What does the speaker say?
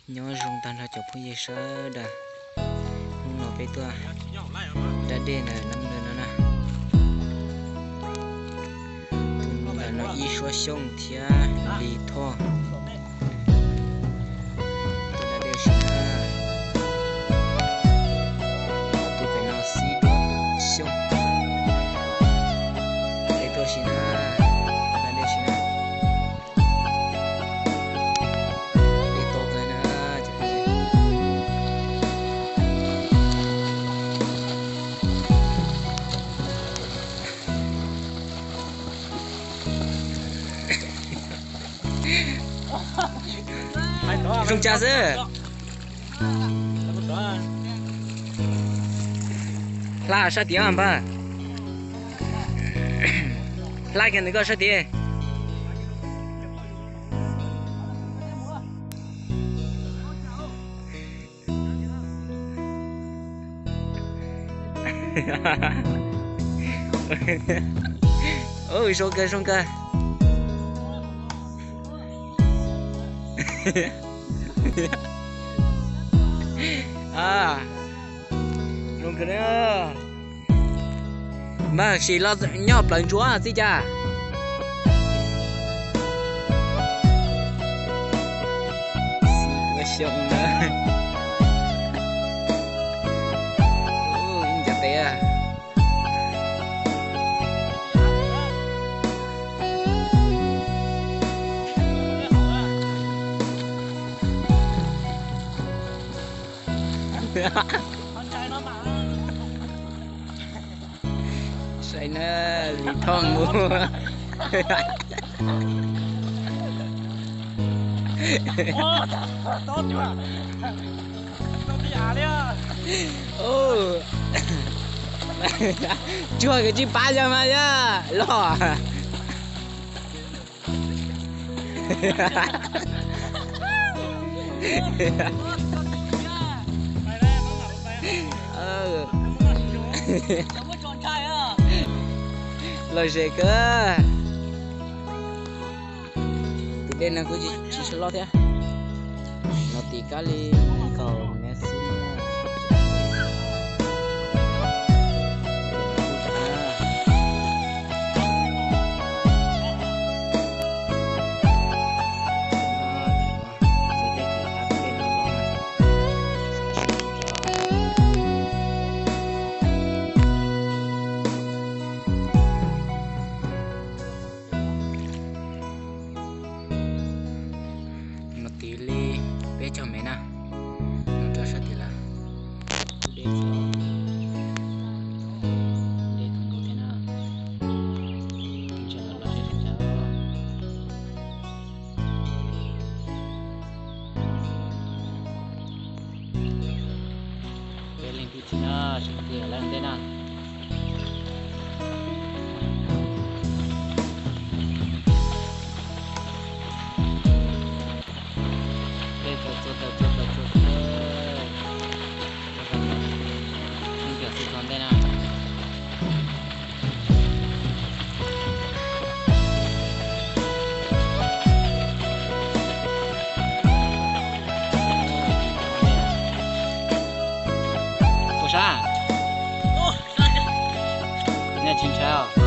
Nyob zoo tag nrho cov phooj ywg sawv daws, hnub no peb tuaj da dej ntawm Nab Nws no na. Tus ntawm no Ib Suab Xyooj thiab Lis Thoj. Tuaj da dej ua si na. Tus pem no Xib Duab Xyooj. Peb tuaj ua si na, da dej ua si na. Dej to kawg na. Zoo cas xwb? Hla sab tid npawg. Hla kiag ntawm koj sab tid. Zoo kawg, zoo kawg. Zoo kawg. Mas sim los nyob plawv ntsuav txij cas. Xib Duab Xyooj na. Ib ncav tes. Saib na, Lis Thoj mus. Tsuag kawg tsis pab yog mas yog los. Lom zem kawg. Tus dej no kuj tsis tshua loj thiab. No tim kab li kaum mev xwb. No tim li peb caug mev na, mus rau sab tim lawm. Dej txaus, dej txaus nkaus thiab na. Ntsia los los seb zoo cas. Peb leej twg tsis na, seb leej twg lawm ntej na. Peb tau txua tau txua tau txua tau. Leej twg xwb txog ntej na. Ua sab. Nej tsis ntshai os?